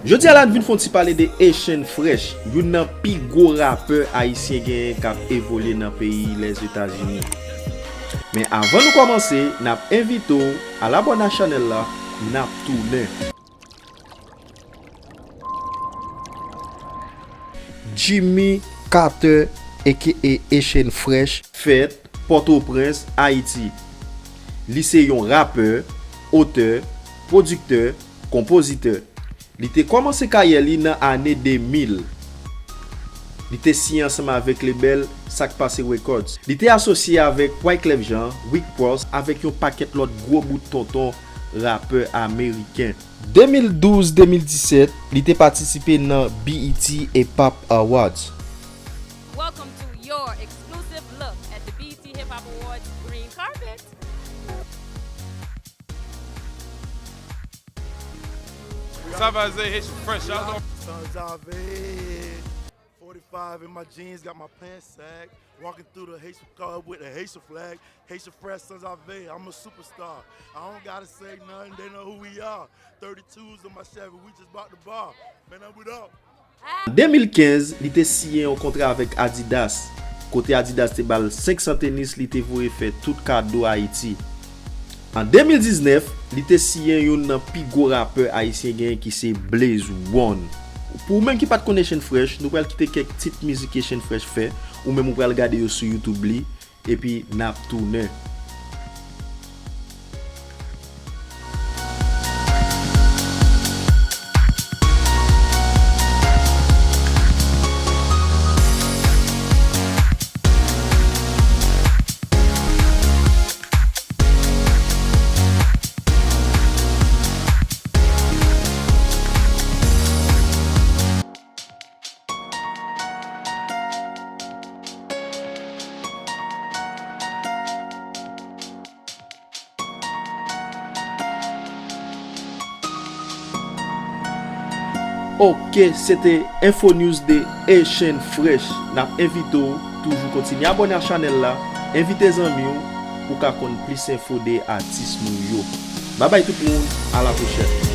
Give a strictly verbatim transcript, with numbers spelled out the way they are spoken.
Jodi a la n vin fè yon ti pale de Eshane Fresh, youn nan pi gwo rapè ayisyen genyen k ap evolye nan peyi Lèzetazini. Men avan nou kòmanse, n ap envite w al abòne a chanèl la, n ap tounen. Jimmy Carter, aka Eshane Fresh, fèt Pòtoprens, Ayiti. Li se yon rapè, otè, pwodiktè, konpozitè. Li te kòmanse karyè li nan ane de mil. Li te siyen ansanm avèk lebèl Sak Pase Records. Li te asosye avèk Wyclef Jean, Rick Ross, avèk yon pakèt lòt gwo bout tonton rapè ameriken. De mil douz de mil disèt, li te patisipe nan B E T Hip Hop Awards. Welcome to your exclusive look at the B E T Hip Hop Awards green carpet. Sa va, Zay? Haitian Fresh, y'all know. Sans Ave. Forty-five in my jeans, got my pants sag. Walking through the Haitian club with the Haitian flag. Haitian Fresh, Sans Ave, I'm a superstar. I don't gotta say nothing, they know who we are. Thirty-twos on my Chevy, we just bought the bar. Man, I'm with up. De mil kenz, li te siyen yon kontra avèk Adidas, kote Adidas te ba l senk san tenis li te voye fè tout kado Ayiti. An de mil diznèf, li te siyen youn nan pi gwo rapè ayisyen genyen ki se Blaze One. Pou ou menm ki pa t konn Eshane Fresh, nou pral kite kèk tit mizik Eshane Fresh fè, ou menm ou pral gade yo sou YouTube li, epi n ap tounen. Ok, se te Info News de Eshane Fresh. N ap envite w toujou kontinye abòne a chanèl la, envite zanmi w pou w ka konn plis enfo de atis nou yo. Babay tout moun, a la pwochèn.